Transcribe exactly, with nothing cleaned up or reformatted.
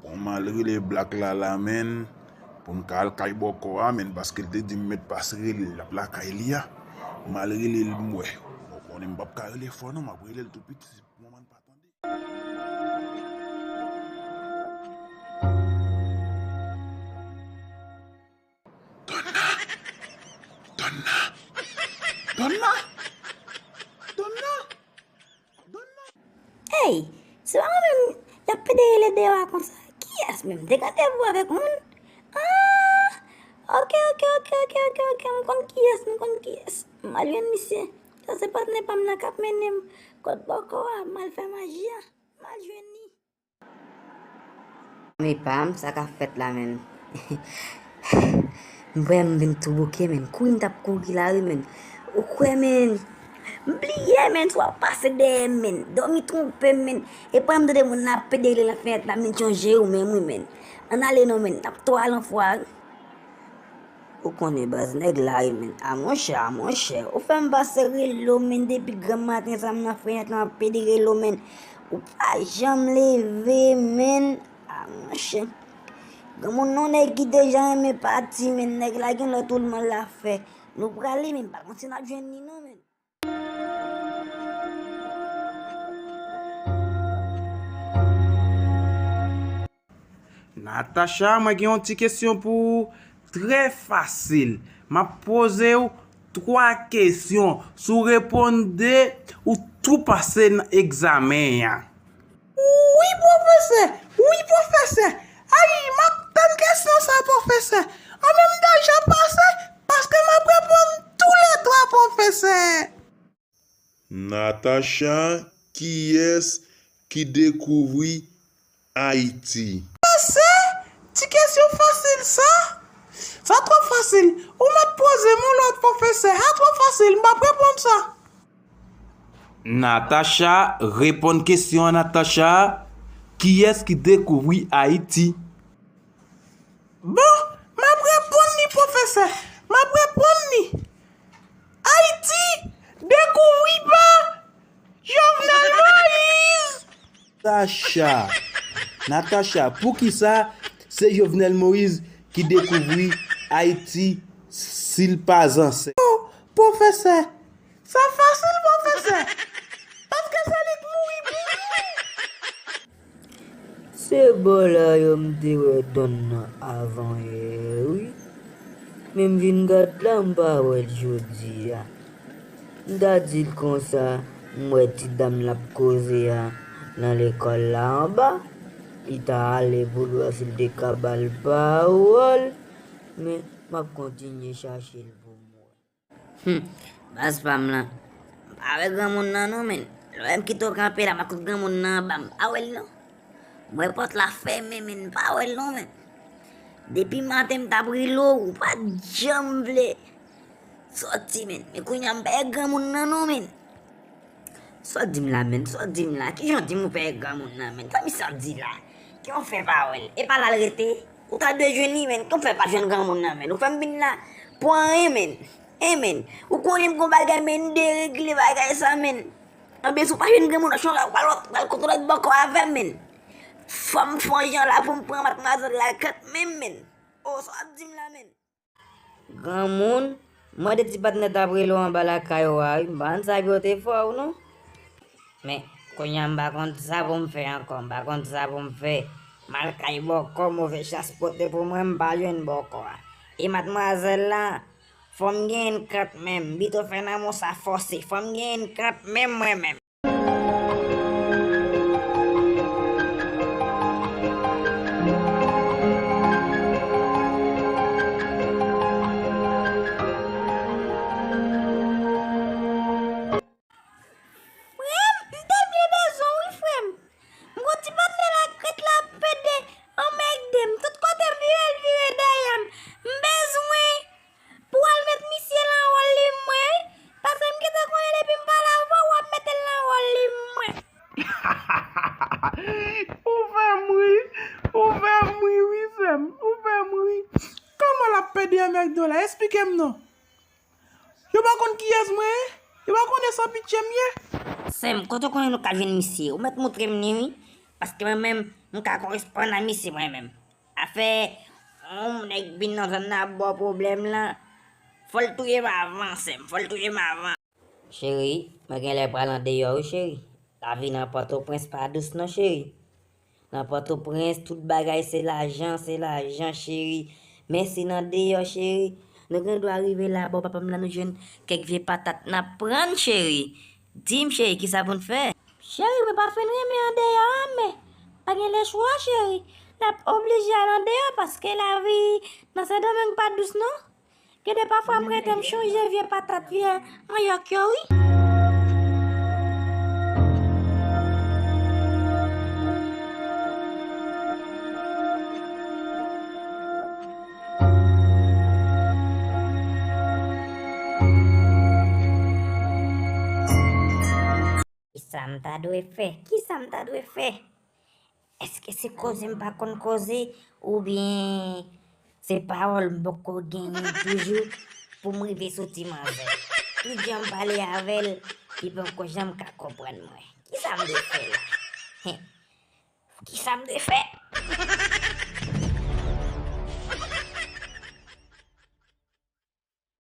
Bon, m al rele Black la la, menn, pou n ka al kay bòkò a, menn, paske l te di m mèt pase rele l, l ap lakay li a. M al rele l, m wè. Ou konnen m p ap ka rele fò non, m ap rele l tou piti, si manman n pa tande. Donna! Donna! Donna! Donna! Donna! Hey, se pa mwen menm y ap pede rele deyò a konsa. Kiyès menm? Te gade vou avèk moun? Ah! Ok, ok, ok, ok, ok, ok. M konn kiyès, m konn kiyès. M al jwenn misye. Sa se patnè pa m nan k ap mennen m kot bòkò a. M al fè maji a. M al jwenn li. Zanmi pa m, sa k ap fèt la, menn? M vrèman vin tou bouke, menn. Kouri m t ap kouri la, wi, menn. Ou kwè, menn? M bliye, menn, si w ap pase dèyè m, menn. Dòmi twonpe m, menn. E pandan m tande moun nan ap pede rele nan fenèt la, menn, chonje ou menm, wi, menn. Ann ale non, menn. N ap tou al anfwa, wi. Ou konnen baz nèg la wi, menn. A monchè, a monchè. Ou fè m pase rele w, menn, depi granm maten sa m nan fenèt lan ap pede rele w, menn. Ou pa janm leve, menn. A monchè. Granmoun nan nèg ki deja renmen pati, menn. Nèg la gen lòt woulman l ap fè. Nou prale, menn. M pa konn si n ap jwenn li non, menn. Natacha, mwen gen yon ti kesyon pou ou, trè fasil. M ap poze w twa kesyon. Si w reponn de, ou tou pase nan egzamen an. Wi, pwofesè! Wi, pwofesè! Ay, m ap tann kesyon sa, pwofesè! An, men m deja pase, paske m ap reponn toulètwa, pwofesè! Natacha, kiyès ki dekouvri Ayiti? Pwofesè, ti kesyon fasil sa. Sa twò fasil. Ou mèt poze m yon lòt, pwofesè. Sa twò fasil, m p ap reponn sa. Natacha, reponn kesyon an, Natacha. Kiyès ki dekouvri Ayiti? Bon, m ap reponn li, pwofesè. M ap reponn li. Ayiti dekouvri pa Jovenel Moïse. Natacha, Natacha, poukisa se Jovenel Moïse ki dekouvri Ayiti si l pa zansèt? Oh, pwofesè, sa fasil, pwofesè. Paske se li k mouri pou nou. Se bò la yo m te wè Donna avan yè, wi. Men m vin gad la, m pa wè l jodi a. M ta di l konsa, m wè ti dam l ap koze a nan lekòl la anba. Li ta ale pou l wè si l te ka ba l pawòl. Men, m ap kontinye chache l pou m wè. Hmm, baz pa m lan. M pa wè granmoun nan non, menn. Lè m kite w kanpe la, m ap kout granmoun nan anba, m pa wè l non. M wè pòt la fèmen, menn, m pa wè l non, menn. Depi maten m t ap rele w, ou pa t janm vle sòti, menn. Men kounye a m pa wè granmoun nan non, menn. Sa w di m la, menn? Sa w di m la? Kijan w di m ou pa wè granmoun nan, menn? Sa misye ap di la? Ki w fè pa wè l? E pa la l rete? Ou ta dwe jwenn li, menn. Ki w fè pa jwenn granmoun nan, menn? Ou fè m vin la pou anyen, menn. Hein, menn. Ou konnen m gon bagay, menn, m deregle bagay sa, menn. Anben, si w pa jwenn granmoun nan, w al, w al, w al kote lòt bòkò avè m, menn. Fò m fè yon jan la pou m pran matmwazèl la kanmenm, menn. Oh, sa w ap di m la, menn? Granmoun, mande ti patnè t ap rele w anba lakay ou a, wi. M pa konn sa pou yo te fè w, non. Men, kounye a m pa konn sa pou m fè ankò, m pa konn sa pou m fè. M al kay bòkò, move chans pote pou mwen, m pa jwenn bòkò a. E matmwazèl la, fò m genyen l kanmenm, bito fè lanmou sa fòse, fò m genyen l kanmenm, mwen menm. Frè m, m te byen bezwen w wi, frè m. M gon ti patnè la k ret la ap pede anmède m. Tout kote m vire, l vire dèyè m. M bezwen pou w al met misye nan wòl li mwen, wi. Paske m gentan konnen depi m pale avè w, w ap mete l nan wòl li mwen. Ou fè m ri, ou fè m ri, wi, sè m, ou fè m ri. Kòman l ap pede anmède w la? Esplike m non. Yo pa konn kiyès mwen ye? Yo pa konnen san pitye m ye? Sè m, kote w konnen nou ka jwenn misye? Ou mèt montre m li, wi. Paske mwen menm, m ka koresponn a misye mwen menm. Afè yon nèg vin nan zòn nan ap ba w pwoblèm lan, fò l touye m avan, sè m, fò l touye m avan. Cheri, mwen genlè pral andeyò wi, cheri. Lavi nan Pòtoprens pa dous non, cheri. Nan Pòtoprens, tout bagay se lajan, se lajan, cheri. Men si n andeyò, cheri, nou gen dwa rive la, bò papa m la, nou jwenn kèk vye patat n ap pran, cheri. Di m, cheri, kisa pou n fè? Cheri, mwen pa fin renmen andeyò a, men pa gen lechwa, cheri. N ap oblije al andeyò, paske lavi nan Sendomeng pa dous non. Gen de pafwa m rete m chonje vye patat, vye manyòk yo wi. Kisa m ta dwe fè? Kisa m ta dwe fè? Èske se koze m pa konn koze, oubyen se pawòl m poko genyen toujou pou m rive soti manzè? Tout jan m pale avè l, li poko janm ka konprann mwen. Kisa m dwe fè la? Hen. Kisa m dwe fè?